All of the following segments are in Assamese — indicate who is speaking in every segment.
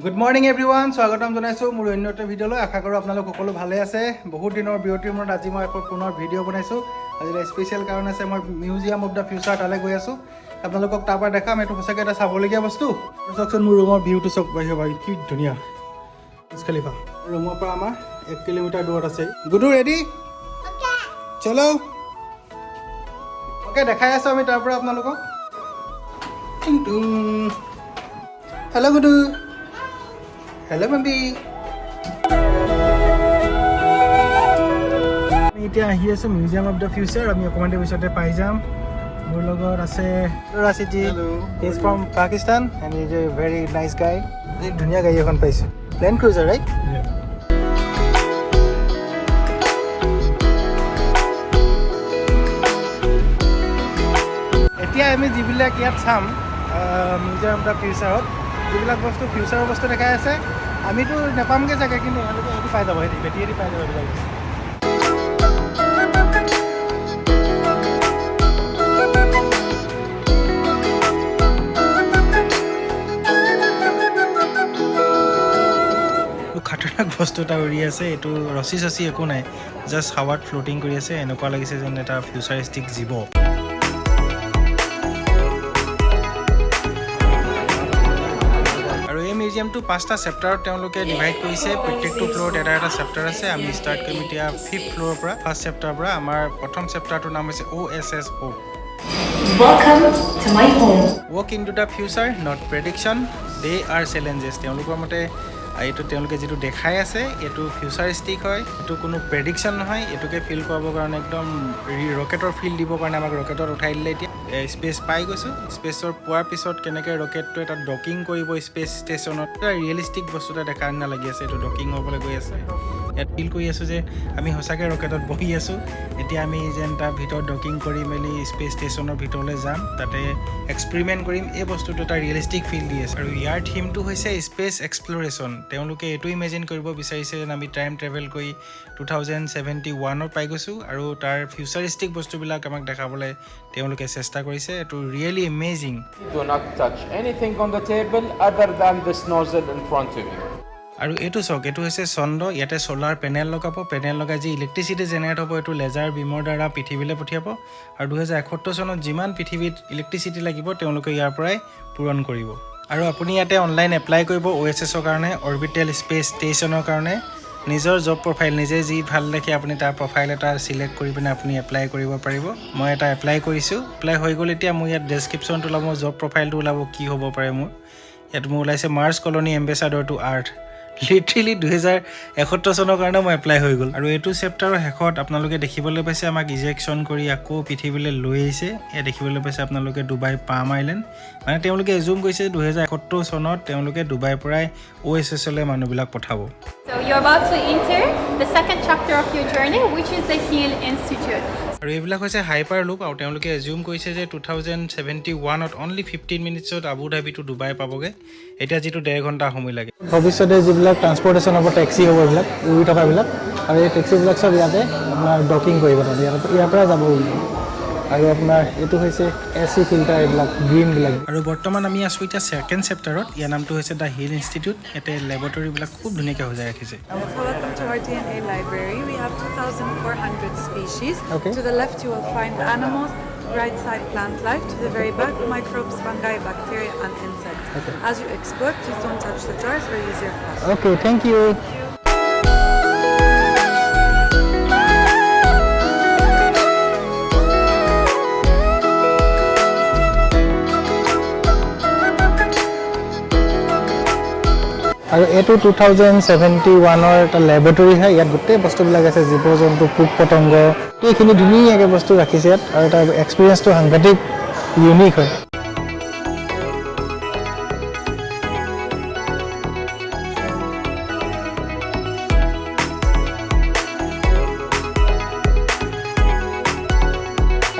Speaker 1: গুড মৰ্ণিং এভৰিৱান, স্বাগতম জনাইছোঁ মোৰ অন্য এটা ভিডিঅ'লৈ। আশা কৰোঁ আপোনালোক সকলো ভালে আছে। বহুত দিনৰ বিৰতিৰ মূৰত আজি মই আকৌ পুনৰ ভিডিঅ' বনাইছোঁ। আজি এটা স্পেচিয়েল কাৰণ আছে, মই মিউজিয়াম অফ the future তালৈ গৈ আছোঁ। আপোনালোকক তাৰ পৰা দেখাম। এইটো সঁচাকৈ এটা চাবলগীয়া বস্তু। আৰু চাওকচোন, মোৰ ৰুমৰ ভিউটো চাওক। বাহিৰৰ বাহিৰ কি ধুনীয়া, বুৰ্জ খলিফা ৰুমৰ পৰা আমাৰ 1 কিলোমিটাৰ দূৰত আছে। গুডু, ৰেডি? চলো। অ'কে, দেখাই আছোঁ আমি তাৰ পৰা আপোনালোকক। হেল্ল' গুডু, হেল্ল' মাম্বি। আমি এতিয়া আহি আছোঁ মিউজিয়াম অফ the future. আমি অকণমান দেৰি পিছতে পাই যাম। মোৰ লগত আছে ৰাচিদ G. Is from Pakistan and is a very nice guy. এই ধুনীয়া গাড়ী এখন পাইছোঁ, লেণ্ড ক্ৰুজাৰ, ৰাইট? এতিয়া আমি যিবিলাক ইয়াত চাম, মিউজিয়াম অফ the ফিউচাৰত যিবিলাক বস্তু, ফিউচাৰৰ বস্তু দেখাই আছে, আমিতো নাপামগৈ চাগে, কিন্তু এওঁলোকে সেইটো পাই যাব, সেইটো বেটিয়েদি পাই যাব এইবিলাক বস্তু। এইটো খাতৰনাক বস্তু এটা উৰি আছে। এইটো ৰছী চচি একো নাই, জাষ্ট হাৱাত ফ্ল'টিং কৰি আছে। এনেকুৱা লাগিছে যেন এটা ফিউচাৰিষ্টিক জীৱ। আৰু এই মিউজিয়ামটো পাঁচটা চেপ্টাৰত তেওঁলোকে ডিভাইড কৰিছে। প্ৰত্যেকটো ফ্ল'ৰত এটা এটা চেপ্টাৰ আছে। আমি ষ্টাৰ্ট কৰিম এতিয়া ফিফ্থ ফ্ল'ৰৰ পৰা, ফাৰ্ষ্ট চেপ্টাৰৰ পৰা। আমাৰ প্ৰথম চেপ্টাৰটোৰ নাম হৈছে O' S S hope.
Speaker 2: Welcome to my home.
Speaker 1: Walk into the future, not prediction, they are challenges. তেওঁলোকৰ মতে এইটো তেওঁলোকে যিটো দেখাই আছে, এইটো ফিউচাৰিষ্টিক হয়, এইটো কোনো প্ৰেডিকশ্যন নহয়। এইটোকে ফিল কৰাবৰ কাৰণে, একদম ৰকেটৰ ফিল দিবৰ কাৰণে আমাক ৰকেটত উঠাই দিলে। এতিয়া স্পেচ পাই গৈছোঁ। স্পেচৰ পোৱাৰ পিছত কেনেকৈ ৰকেটটো এটা ডকিং কৰিব স্পেচ ষ্টেচনত, এটা ৰিয়েলিষ্টিক বস্তু এটা দেখাৰ নিচিনা লাগি আছে। এইটো ডকিং হ'বলৈ গৈ আছে। ইয়াত ফিল কৰি আছোঁ যে আমি সঁচাকৈ ৰকেটত বহি আছোঁ। এতিয়া আমি যেন তাৰ ভিতৰত ডকিং কৰি মেলি স্পেচ ষ্টেচনৰ ভিতৰলৈ যাম, তাতে এক্সপেৰিমেণ্ট কৰিম। এই বস্তুটো এটা ৰিয়েলিষ্টিক ফিল দি আছে। আৰু ইয়াৰ থিমটো হৈছে স্পেচ এক্সপ্ল'ৰেশ্যন। তেওঁলোকে এইটো ইমেজিন কৰিব বিচাৰিছে যেন আমি টাইম ট্ৰেভেল কৰি 2071ত পাই গৈছোঁ আৰু তাৰ ফিউচাৰিষ্টিক বস্তুবিলাক আমাক দেখাবলৈ তেওঁলোকে চেষ্টা কৰিছে। এইটো really amazing.
Speaker 3: Do not touch anything on the table other than this nozzle in front of you.
Speaker 1: আৰু এইটো চাওক, এইটো হৈছে চন্দ্ৰ। ইয়াতে চ'লাৰ পেনেল লগাব। পেনেল লগাই যি ইলেক্ট্ৰিচিটি জেনেৰেট হ'ব, এইটো লেজাৰ বিমৰ দ্বাৰা পৃথিৱীলৈ পঠিয়াব। আৰু 2071 চনত যিমান পৃথিৱীত ইলেক্ট্ৰিচিটি লাগিব, তেওঁলোকে ইয়াৰ পৰাই পূৰণ কৰিব। আৰু আপুনি ইয়াতে অনলাইন এপ্লাই কৰিব অ' এছ এছৰ কাৰণে, অৰবিটেল স্পেচ ষ্টেচনৰ কাৰণে। নিজৰ জব প্ৰফাইল, নিজে যি ভাল দেখে, আপুনি তাৰ প্ৰফাইল এটা চিলেক্ট কৰি পিনে আপুনি এপ্লাই কৰিব পাৰিব। মই এটা এপ্লাই কৰিছোঁ, এপ্লাই হৈ গ'ল। এতিয়া মোৰ ইয়াত ডেছক্ৰিপশ্যনটো ওলাব, মোৰ জব প্ৰফাইলটো ওলাব, কি হ'ব পাৰে মোৰ। ইয়াত মোৰ ওলাইছে Mars colony ambassador to Earth. Literally 2071 চনৰ কাৰণে মই এপ্লাই হৈ গ'ল। আৰু এইটো চেপ্টাৰৰ শেষত আপোনালোকে দেখিবলৈ পাইছে, আমাক ইজেকশ্যন কৰি আকৌ পৃথিৱীলৈ লৈ আহিছে। ইয়াত দেখিবলৈ পাইছে আপোনালোকে ডুবাই পাম আইলেণ্ড। মানে তেওঁলোকে এজুম কৰিছে, 2071 চনত তেওঁলোকে ডুবাইৰ পৰাই অ' এছ এছলৈ মানুহবিলাক পঠাব।
Speaker 4: So you're about to enter the second chapter of your journey, which is the Heal Institute.
Speaker 1: আৰু এইবিলাক হৈছে হাইপাৰ লুপ। আৰু তেওঁলোকে এজিউম কৰিছে যে 2071ত অনলি 15 মিনিটছত আবু ধাবি টু ডুবাই পাবগৈ, এতিয়া যিটো ডেৰ ঘণ্টা সময় লাগে। ভৱিষ্যতে যিবিলাক ট্ৰান্সপৰ্টেশ্যন হ'ব, টেক্সি হ'ব, এইবিলাক উৰি থকাবিলাক। আৰু এই টেক্সিবিলাক চব ইয়াতে আপোনাৰ ডকিং কৰিব, তাতে ইয়াতে ইয়াৰ পৰা যাব উৰি। আৰু আপোনাৰ এইটো হৈছে এ চি ফিল্টাৰ, এইবিলাক গ্ৰীণবিলাক। আৰু বৰ্তমান আমি আছোঁ এতিয়া ছেকেণ্ড চেপ্টাৰত। ইয়াৰ নামটো হৈছে the hill institute. ইয়াতে লেবৰেটৰীবিলাক খুব ধুনীয়াকৈ সজাই ৰাখিছে।
Speaker 5: So welcome to our DNA library. We have 2,400 species.
Speaker 1: Okay.
Speaker 5: To the left, you will find animals. Right side, plant life. To the very back, microbes, fungi, bacteria, and insects.
Speaker 1: Okay.
Speaker 5: As you explore, please don't touch the jars or use your flash.
Speaker 1: Okay, thank you. আৰু এইটো 2071ৰ এটা লেবৰেটৰী হয়। ইয়াত গোটেই বস্তুবিলাক আছে, জীৱ জন্তু, পোক পতংগ, গোটেইখিনি ধুনীয়াকৈ বস্তু ৰাখিছে ইয়াত। আৰু তাৰ এক্সপিৰিয়েঞ্চটো সাংঘাতিক ইউনিক হয়।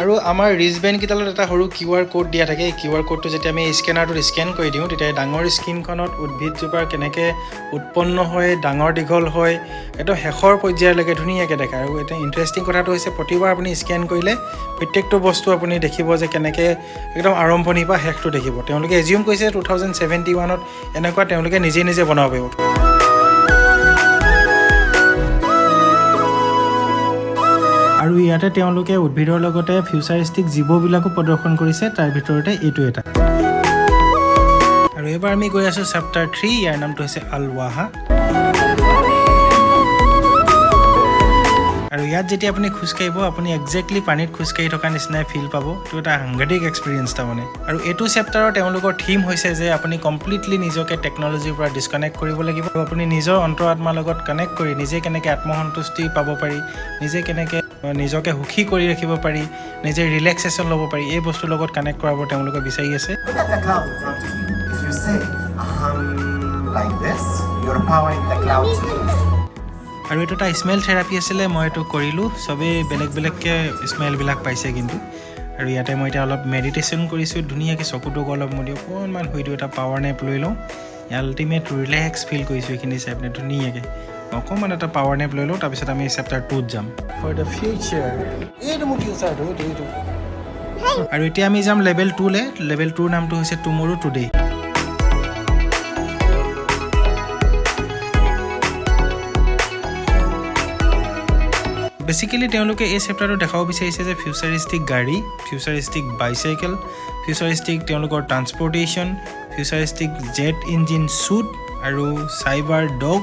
Speaker 1: আৰু আমাৰ ৰিষ্টবেণ্ডকেইডালত এটা সৰু কিউ আৰ ক'ড দিয়া থাকে। এই কিউ আৰ ক'ডটো যেতিয়া আমি স্কেনাৰটোত স্কেন কৰি দিওঁ, তেতিয়া এই ডাঙৰ স্ক্ৰীণখনত উদ্ভিদজোপাৰ কেনেকৈ উৎপন্ন হয়, ডাঙৰ দীঘল হয়, একদম শেষৰ পৰ্যায়লৈকে ধুনীয়াকৈ দেখায়। আৰু এটা ইণ্টাৰেষ্টিং কথাটো হৈছে, প্ৰতিবাৰ আপুনি স্কেন কৰিলে প্ৰত্যেকটো বস্তু আপুনি দেখিব যে কেনেকৈ একদম আৰম্ভণিৰ পৰা শেষটো দেখিব। তেওঁলোকে এজিউম কৰিছে 2071ত এনেকুৱা তেওঁলোকে নিজে নিজে বনাব পাৰিব। আৰু ইয়াতে তেওঁলোকে উদ্ভিদৰ লগতে ফিউচাৰিষ্টিক জীৱবিলাকো প্ৰদৰ্শন কৰিছে। তাৰ ভিতৰতে এইটো এটা। আৰু এইবাৰ আমি গৈ আছোঁ চেপ্টাৰ 3। ইয়াৰ নামটো হৈছে আলৱাহা। আৰু ইয়াত যেতিয়া আপুনি খোজকাঢ়িব, আপুনি একজেক্টলি পানীত খোজকাঢ়ি থকা নিচিনাই ফিল পাব। এইটো এটা সাংঘাতিক এক্সপিৰিয়েঞ্চ তাৰমানে। আৰু এইটো চেপ্টাৰৰ তেওঁলোকৰ থিম হৈছে যে আপুনি কমপ্লিটলি নিজকে টেকন'লজিৰ পৰা ডিছকানেক্ট কৰিব লাগিব আৰু আপুনি নিজৰ অন্তৰ আত্মাৰ লগত কানেক্ট কৰি নিজে কেনেকৈ আত্মসন্তুষ্টি পাব পাৰি, নিজে কেনেকৈ নিজকে সুখী কৰি ৰাখিব পাৰি, নিজে ৰিলেক্সেশ্যন ল'ব পাৰি, এই বস্তুৰ লগত কানেক্ট কৰাব তেওঁলোকে বিচাৰি আছে।
Speaker 6: Look at the cloud in front of you. If you say like this, you're powering the cloud to move.
Speaker 1: আৰু এইটো এটা স্মেল থেৰাপি আছিলে। মই এইটো কৰিলোঁ। চবেই বেলেগ বেলেগকৈ স্মেলবিলাক পাইছে কিন্তু। আৰু ইয়াতে মই এতিয়া অলপ মেডিটেশ্যন কৰিছোঁ। ধুনীয়াকৈ চকুটোক অলপ মুদি অকণমান শুই দিওঁ, এটা পাৱাৰ নেপ লৈ লওঁ। আল্টিমেট ৰিলেক্স ফিল কৰিছোঁ এইখিনি চাই পিনে। ধুনীয়াকৈ অকণমান এটা পাৱাৰ নেপ লৈ লওঁ, তাৰপিছত আমি চেপ্টাৰ 2ত যাম। ফৰ the future, এইটো মোৰ ফিউচাৰটো, এইটো এইটো। আৰু এতিয়া আমি যাম লেভেল 2লৈ। লেভেল 2ৰ নামটো হৈছে টুমৰো টুডে। বেচিকেলি তেওঁলোকে এই চেপ্টাৰটো দেখাব বিচাৰিছে যে ফিউচাৰিষ্টিক গাড়ী, ফিউচাৰিষ্টিক বাইচাইকেল, ফিউচাৰিষ্টিক তেওঁলোকৰ transportation, futuristic jet engine shoot আৰু চাইবাৰ ডগ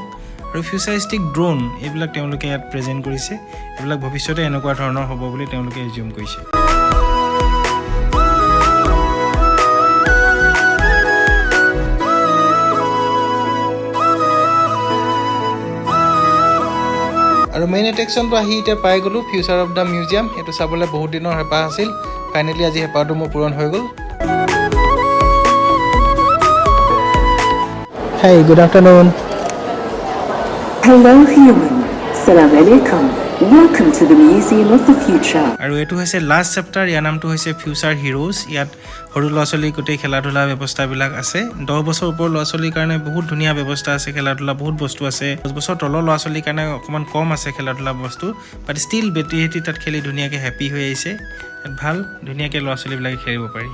Speaker 1: আৰু ফিউচাৰিষ্টিক ড্ৰোন, এইবিলাক তেওঁলোকে ইয়াত প্ৰেজেণ্ট কৰিছে। এইবিলাক ভৱিষ্যতে এনেকুৱা ধৰণৰ হ'ব বুলি তেওঁলোকে এজিউম কৰিছে। আৰু মেইন এট্ৰেকশ্যনটো আহি এতিয়া পাই গ'লোঁ, ফিউচাৰ অফ the museum. সেইটো চাবলৈ বহুত দিনৰ হেঁপাহ আছিল। ফাইনেলি আজি হেঁপাহটো মোৰ পূৰণ হৈ গ'ল। Hi, good afternoon.
Speaker 7: Hello, human. Salam alaikum. Welcome to the Museum of the Future.
Speaker 1: আৰু এইটো হৈছে লাষ্ট চেপ্টাৰ। ইয়াৰ নামটো হৈছে ফিউচাৰ হিৰ'জ। ইয়াত সৰু ল'ৰা ছোৱালীৰ গোটেই খেলা ধূলা ব্যৱস্থাবিলাক আছে। 10 বছৰ ওপৰৰ ল'ৰা ছোৱালীৰ কাৰণে বহুত ধুনীয়া ব্যৱস্থা আছে, খেলা ধূলা বহুত বস্তু আছে। 10 বছৰ তলৰ ল'ৰা ছোৱালীৰ কাৰণে অকণমান কম আছে খেলা ধূলা বস্তু, বাট ষ্টিল বেটীহেঁতি তাত খেলি ধুনীয়াকৈ হেপী হৈ আহিছে। ইয়াত ভাল ধুনীয়াকৈ ল'ৰা ছোৱালীবিলাকে খেলিব পাৰি।